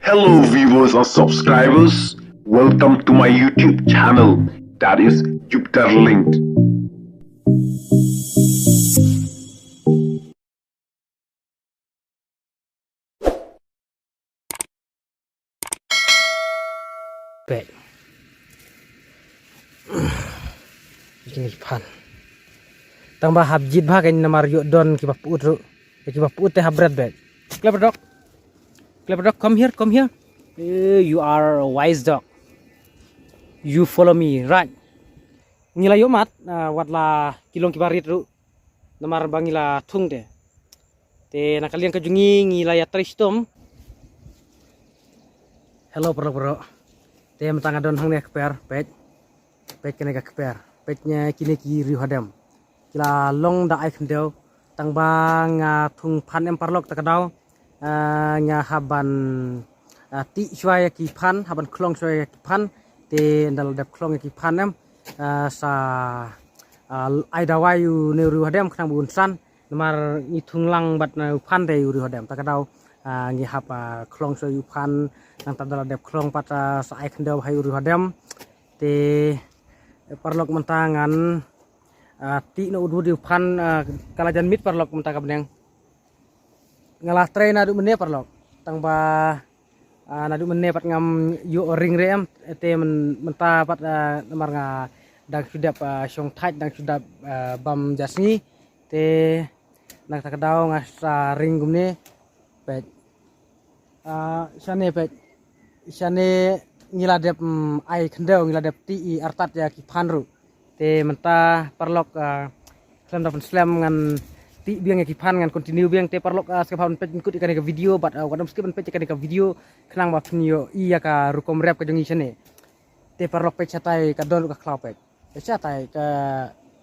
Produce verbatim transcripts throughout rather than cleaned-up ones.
Hello, viewers and subscribers. Welcome to my YouTube channel, that is Jupiter Linked. Peit. Kine ki phan. Tang ba hap jied bha kein namar ïoh don kiba pyut ruh. Kiba pyut te hap bret beit. Klepdok. Klepdok, come here, come here. Eh, you are a wise dog. You follow me, right? Ngi la ïoh mad, ah, wat la ki long kiba rit ruh. Namar ba ngi la thung te. Te na ka liang ka jong ngi ngi la ïatrei shitom. Hello paralok baroh. Te mynta nga don hangne ha kper, peit. Peit kane ka kper. Peit ne kine ki riew hadem. Ki la long da ai khyndew. Tang ba nga thung phan em paralok ta ka daw. Ah, nga hap ban, ah, tih shuwa ïa ki phan, hap ban khlong shuwa ïa ki phan. Te ynda la dep khlong ïa ki phan em, ah, sa, ah, ai dawai ïa une u riew hadem khnang ba un san. Namar ngi thung lang bad une u phan te ïa u riew hadem. Ta ka daw, ah, ngi hap, ah, khlong shuwa ïa u phan, nangta ynda la dep khlong pat, ah, sa ai khyndew ha ïa u riew hadem. Te, eh, paralok mynta ngan, ah, tih noh u dud ïa u phan, ah, ka la jan miet paralok mynta ka bneng. Nga la trei naduh mynne paralok. Tang ba, ah, naduh mynne pat ngam ïoh ring re em. Te myn-, mynta pat, ah, namar nga dang shu dep, ah, shong thait, dang shu dep, ah, bam ja sngi. Te nangta ka daw nga sa ring kumne. Peit. Ah, shane peit. Shane ngi la dep, mm, ai khyndew, ngi la dep tih artat ïa ki phan ruh. Te mynta paralok, ah, khlem da pynslem ngan tih biang ïa ki phan, ngan continue biang. Te paralok, ah, skip ban peit kut ïa kane ka video bad, ah, wat ym skip ban peit ïa kane ka video khnang ba phin ïohi ïa ka rukom rep ka jong ngi shane. Te paralok peit shatai ka don ruh ka khlaw peit. Peit shatai ka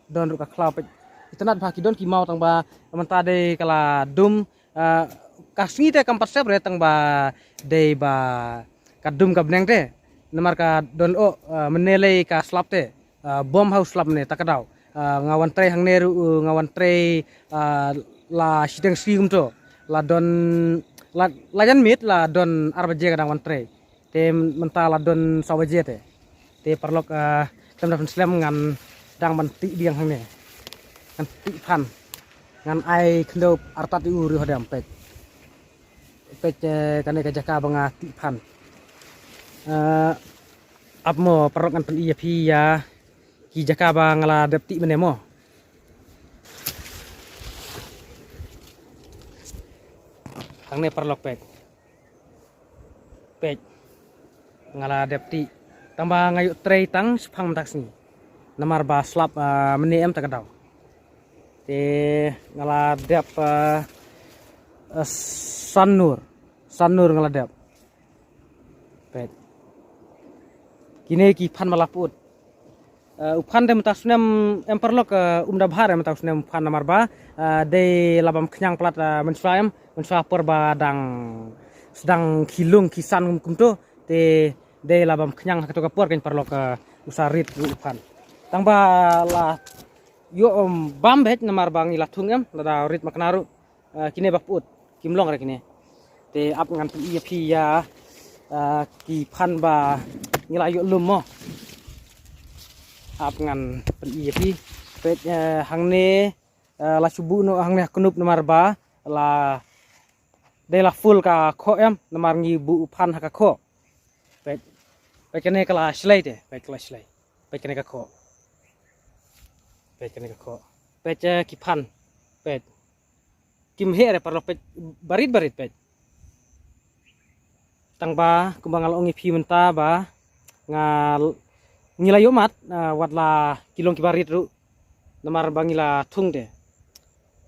don ruh ka khlaw peit. Itynnad bha ki don ki maw tang ba mynta dei ka la dum, ah, ka sngi te kam pat sep re tang ba dei ba ka dum ka bneng te. Namar ka don oh, ah, mynne lei ka slap te. Ah, bom ha u slap ne ta ka daw. Ah, nga wan trei hangne ruh, uh, nga wan trei, ah, la shiteng sngi kumto. La don, la, la jan miet la don ar baje ka dang wan trei. Te mynta la don saw baje te. Te paralok, ah, khlem da pynslem ngan dang ban tih biang hangne. Ngan tih phan. Ngan ai khyndew artat ïa u riew hadem peit. Peit, eh, kane ka jaka ba nga tih phan. Eh, ap mo paralok ngan pyni ïa phi ïa ki jaka ba nga la dep tih mynne mo. Hangne paralok peit. Peit. Nga la dep tih. Tang ba nga ïoh trei tang shaphang mynta ka sngi. Namar ba slap, ah, mynne em ta ka daw. Te nga la dep, ah, ah, san nur. San nur nga la dep. Peit. Kine ki phan ba la pyut. Eh, u phan te mynta u snem em paralok, eh, um da bha re mynta u snem u phan namar ba, eh, dei la bam khñiang palat, eh, mynshuwa em, mynshuwa por ba dang sdang ki lung ki san kumto, te dei la bam khñiang ha kato ka por kein paralok, eh, u sa rit ruh u phan. Tang ba la ïoh, em, bam beit namar ba ngi la thung em, lada rit makna ruh. Ah, kine ba pyut, kim long re kine. Te ap ngan pyni ïa phi ïa, ah, ki phan ba ngi la ïoh lum mo. Ap ngan pyni ïa phi. Peit, eh, hangne, eh, la shu buh noh hangne ha knup namar ba la dei la full ka khoh em namar ngi buh u phan ha ka khoh. Peit, peit kane ka la shlei te, peit ka la shlei. Peit kane ka khoh. Peit kane ka khoh. Peit, eh, ki phan. Peit. Kim heh re paralok peit barit barit peit. Tang ba kumba nga la ong ïa phi mynta ba nga l-, ngi la ïoh mad, ah, wat la ki long kiba rit ruh. Namar ba ngi la thung te.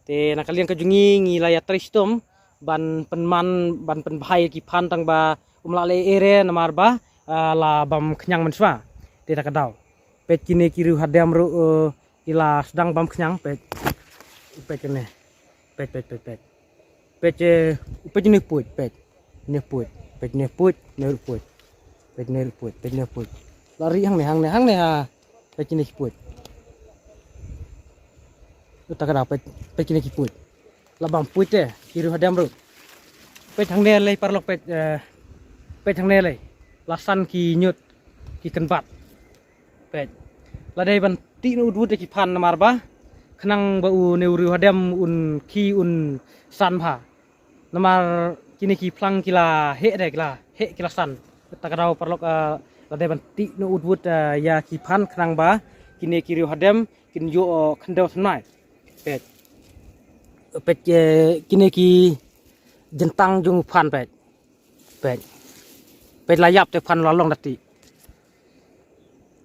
Te na ka liang ka jong ngi ngi la ïatrei shitom ban pynman ban pynbha ïa ki phan tang ba um lah leh ei ei re namar ba, ah, la bam khñiang mynshuwa. Te ta ka daw. Peit kine ki riew hadem ruh, eh, ki la sdang bam khñiang, peit. Peit kane. Peit, peit, peit, peit. Peit, eh, peit kine puit, peit. Kine puit, peit kine puit, kine ruh puit. Peit kine ruh puit, peit kine puit. La ri hangne, hangne, hangne ha. Peit kine ki puit. Uta ka daw, peit, peit kine ki puit. La bam puit te, ki riew hadem ruh. Peit hangne lei paralok peit, eh, Peit hangne lei. La san ki ñiut ki kynbat. Peit. La dei ban tih noh u dud ïa ki phan namar ba khnang ba une u riewhadem un khie un san bha. Namar kine ki phlang ki la heh de, ki la heh, ki la san. Ta ka daw paralok, eh, la dei ban tih noh u dud, eh, ïa ki phan khnang ba kine ki riewhadem kin ïoh, eh, khyndew thymmai. Peit. Peit, eh, kine ki jyntang jong u phan peit. Peit. Peit la ïap te phan la long da tih.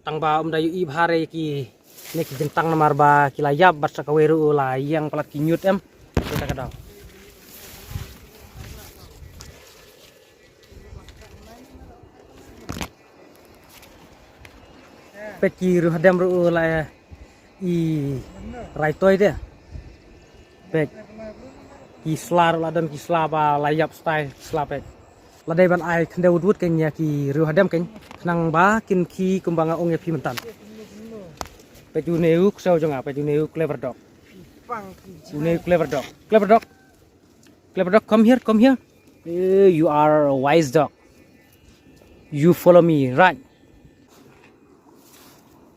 Tang ba um da ïohi bha re kine ki jyntang namar ba ki la ïap bad sa kawei ruh la ïeng palat ki ñiut em. Peit ta ka daw. Peit ki riewhadem ruh la i rai toi de. Peit. Ki sla ruh la don ki sla ba la ïap style ki sla peit. La dei ban ai khyndew wut wut keiñ ïa ki riewhadem keiñ. Khnang ba kin khie kumba nga ong ïa phi mynta. Peit une u ksew jong nga, peit une u clever dog. Une u clever dog. Clever dog. Clever dog, come here, come here. Eh, you are a wise dog. You follow me, right?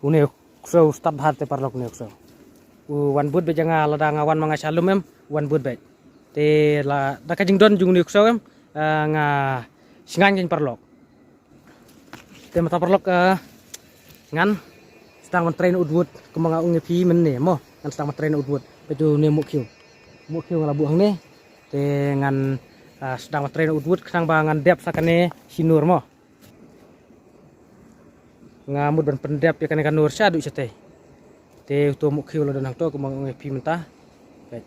Une u ksew stad bha te paralok une u ksew. U wan bud beit jong nga lada nga wan ma nga sha lum em, wan bud beit. Te la da ka jingdon jong une u ksew em, eh, nga sngewbha keiñ paralok. Te mynta paralok, eh, ngan sdang ban trei noh wut wut kumba nga ong ïa phi mynne mo, ngan sdang ban trei noh wut wut. Peit une u muh khiew. Muh khiew nga la buh hangne. Te ngan, eh, sdang ban trei noh wut wut khnang ba ngan dep sa kane shi nur mo. Nga mut ban pyndep ïa kane ka nur shaduh shatei. Te uto u muh khiew la don hangto kumba nga ong ïa phi mynta. Peit.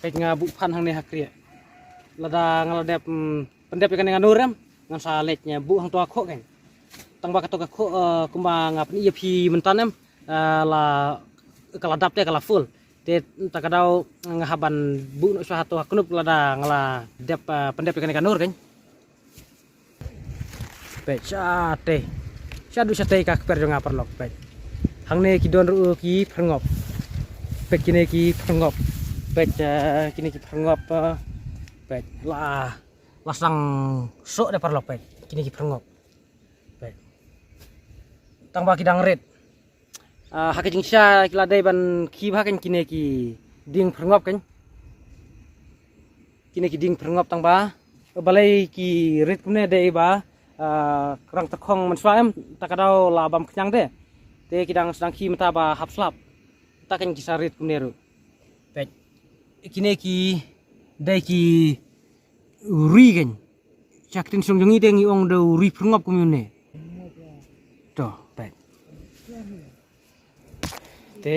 Peit nga buh phan hangne ha kriah. Lada nga la dep, mm, pyndep ïa kane ka nur em, ngan sa leit ïa buh hangto ha khoh keiñ. Tang ba kato ka khoh, eh, kumba nga pyni ïa phi mynta em, eh, la ka la dap te ka la full. Te ta ka daw nga hap ban buh noh shuwa hato ha knup lada nga la dep, eh, pyndep ïa kane ka nur keiñ. Peit shatei. Shaduh shatei ka kper jong nga paralok peit. Hangne ki don ruh ki pyrngop. Peit kine ki pyrngop. Peit, eh, kine ki pyrngop, eh, peit. La, la sdang soh de paralok peit. Kine ki pyrngop. Peit. Tang ba ki dang rit. Ah, ha ka jingshisha ki la dei ban khie bha keiñ kine ki dieng pyrngop keiñ. Kine ki dieng pyrngop tang ba balei ki rit kumne dei ba, ah, rang tyrkhong mynshuwa em, ta ka daw la bam khñiang de. Te ki dang sdang khie mynta ba hap slap. Ta keiñ ki sa rit kumne ruh. Peit. Kine ki dei ki ri keiñ. Sha ktien shong jong ngi te ngi ong da u ri pyrngop kum une. To, peit. Te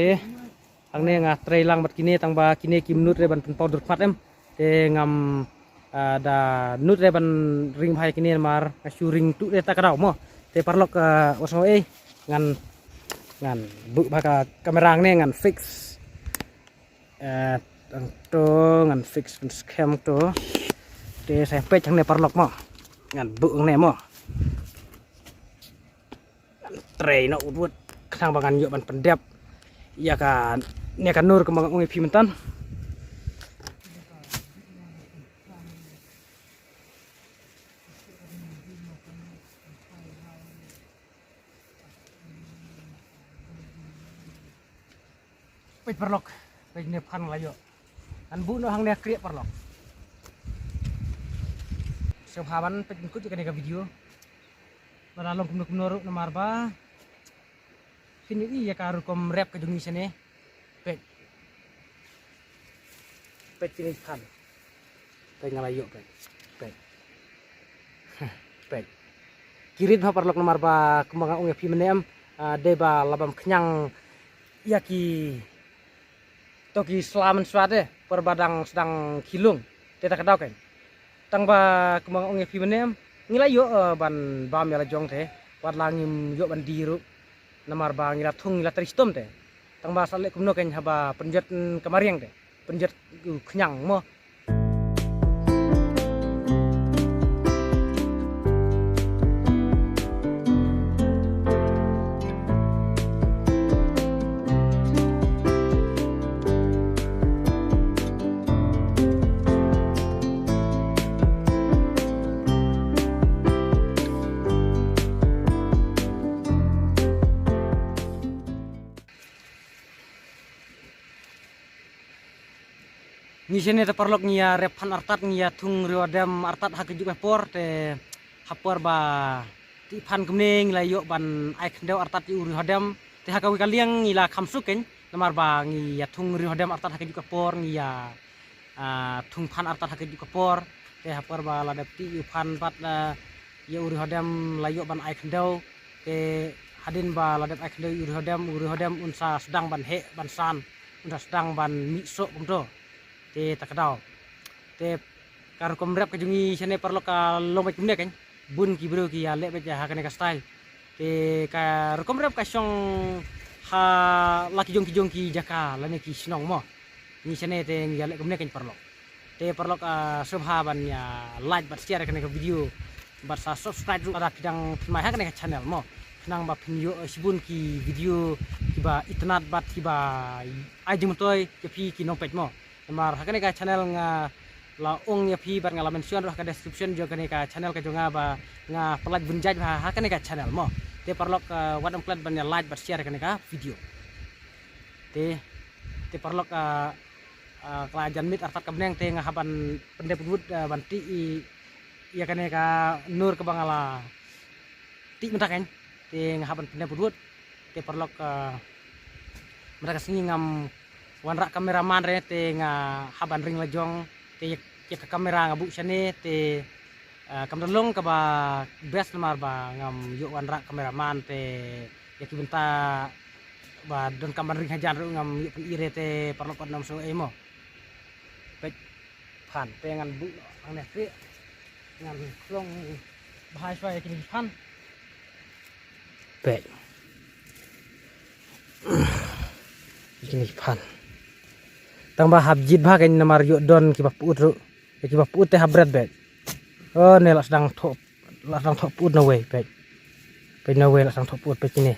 hangne nga trei lang bad kine tang ba kine kim nud re ban pynpaw dur khmat em. Te ngam, ah, da nud re ban ring bha ïa kine namar nga shu ring tuh re ta ka daw mo. Te paralok, ah, wat sngew ei ngan, ngan buh bha ka kamera hangne ngan fix. Eh, tang to ngan fix ngan skhem to. Te sa peit hangne paralok mo. Ngan buh hangne mo. Ngan trei noh wut wut khnang ba ngan ïoh ban pyndep ïa kane ka nur kumba nga ong ïa phi mynta. Peit paralok, peit ne phan la ïoh. Ngan buh noh hangne ha kriah paralok. Sngewbha ban peit kut ïa kane ka video. Lada long kumno kumno ruh namar ba phin ïohi ïa ka rukom rep ka jong ngi shane. Peit. Peit kine ki phan. Peit nga la ïoh peit. Peit. Peit. Ki rit bha paralok namar ba kumba nga ong ïa phi mynne em, ah, dei ba la bam khñiang ïa ki to ki sla mynshuwa de por ba dang sdang khie lung. Te ta ka daw keiñ. Tang ba kumba nga ong ïa phi mynne em, ngi la ïoh, eh, ban bam ïa la jong te. Wat la ngim ïoh ban die ruh. Namar ba ngi la thung ngi la trei shitom te. Tang ba sa leh kumno keiñ haba pynjot, mm, ka mariang te. Pynjot, uh, khñiang mo. Shane te paralok ngi ïa rep phan artat, ngi ïa thung riewhadem artat ha ka juk ka por, te ha por ba tih phan kumne ngi la ïoh ban ai khyndew artat ïa u riewhadem. Te ha kawei ka liang ngi la kham suk keiñ, namar ba ngi ïa thung riewhadem artat ha ka juk ka por, ngi ïa, ah, thung phan artat ha ka juk ka por. Te ha por ba la dep tih ïa u phan pat, ah, ïa u riewhadem la ïoh ban ai khyndew. Te hadien ba la dep ai khyndew ïa u riewhadem, u riewhadem un sa sdang ban heh ban san, un sa sdang ban mih soh kumto. Te ta ka daw. Te ka rukom rep ka jong ngi shane paralok ka long beit kumne keiñ. Bun ki briew ki ïa leh beit ha kane ka style. Te ka rukom rep ka shong ha la ki jong ki jong ki jaka lane ki shnong mo. Ngi shane te ngi ïa leh kumne keiñ paralok. Te paralok, ah, sngewbha ban ïa like bad share kane ka video. Bad sa subscribe ruh lada phi dang pynmai ha kane ka channel mo. Khnang ba phin ïoh, eh, shibun ki video kiba itynnad bad kiba ai jingmyntoi ïa phi ki nongpeit mo. Namar ha kane ka channel nga la ong ïa phi bad nga la mention ruh ha ka description jong kane ka channel ka jong nga ba nga pynlait bun jait ha, ha kane ka channel mo. Te paralok, eh, wat ym klet ban ïa like bad share kane ka video. Te, te paralok, eh, eh, ka la jan miet artat ka bneng te nga hap ban pyndep wut, eh, ban tih i, ïa kane ka nur kaba nga la tih mynta keiñ. Te nga hap ban pyndep wut. Te paralok, eh, mynta ka sngi ngam wanrah kameraman re, te nga hap ban ring la jong. Te ïa, ïa ka kamera nga buh shane, te, eh, kam da long kaba best namar ba ngam ïoh wanrah kameraman, te ïa ki bynta ba donkam ban ring hajan ruh ngam ïoh pyni re, te paralok pat nym sngew ei mo. Peit phan te ngan buh noh hangne te ngan khlong bha shwa ïa kine ki phan. Peit. Ïa kine ki phan. Tang ba hap jied bha keiñ namar ïoh don kiba put ruh. Ïa kiba put te hap bret beit. Oh, ne la sdang thoh, la sdang thoh put na wei, peit. Peit na wei la sdang thoh put, peit kine.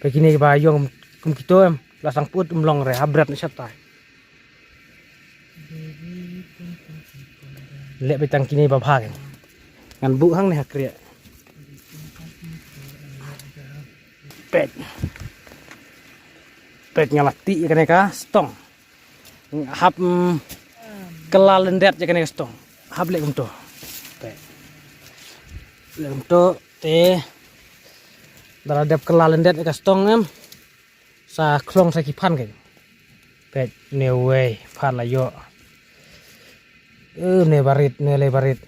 Peit kine kiba ïong kum kito em, la sdang put um long re, hap bret na shatai. Leh beit tang kine ba bha keiñ. Ngan buh hangne ha kriah. Peit. Peit nga la tih ïa kane ka stong. Hap, mm, kylla lyndet ïa kane ka stong. Hap leh kumto. Peit. Leh kumto te. Da la dep kylla lyndet ïa ka stong em. Sa khlong sa ki phan keiñ. Peit, ne wei phan la ïoh. Eh, ne barit, ne lei barit.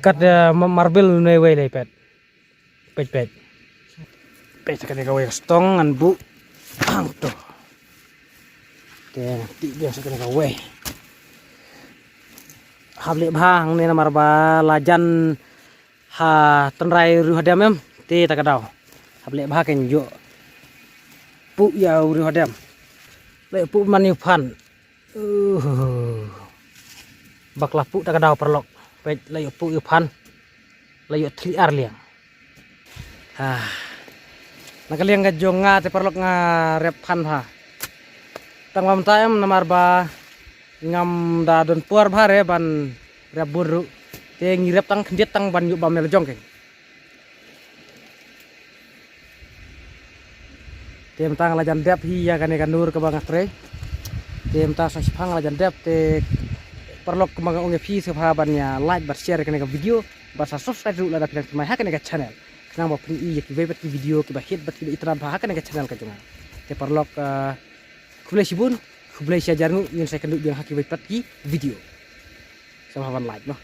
Kat, eh, ma-, marble ne wei lei peit. Peit, peit. Peit sa kane kawei ka stong ngan buh hangto. Te tih biang sa kane kawei. Hap leh bha hangne namar ba la jan ha tynrai u riewhadem em, te ta ka daw. Hap leh bha keiñ ïoh puh ïa u riewhadem. Leh puh man ïa u phan. Uh. Bak la puh ta ka daw paralok. Peit la ïoh puh ïa u phan. La ïoh thli ar liang. Ha. Na ka liang ka jong nga te paralok nga rep phan bha. Tang ba mynta em namar ba ngam da don por bha re ban rep bun ruh. Te ngi rep tang khyndiat tang ban ïoh bam ïa la jong keiñ. Te mynta nga la jan dep hi ïa kane ka nur kaba nga trei. Te mynta sa shiphang nga la jan dep te paralok kumba nga ong ïa phi sngewbha ban ïa like bad share kane ka video bad sa subscribe ruh lada phi dang pynmai ha kane ka channel. Khnang ba phin ïoh ïa kiwei pat ki video kiba hit bad kiba itynnad bha ha kane ka channel ka jong nga. Te paralok, ah, khublei shibun, khublei shihajar nguh, ngin sa ïakynduh biang ha kiwei pat ki video. Sngewbha ban like noh.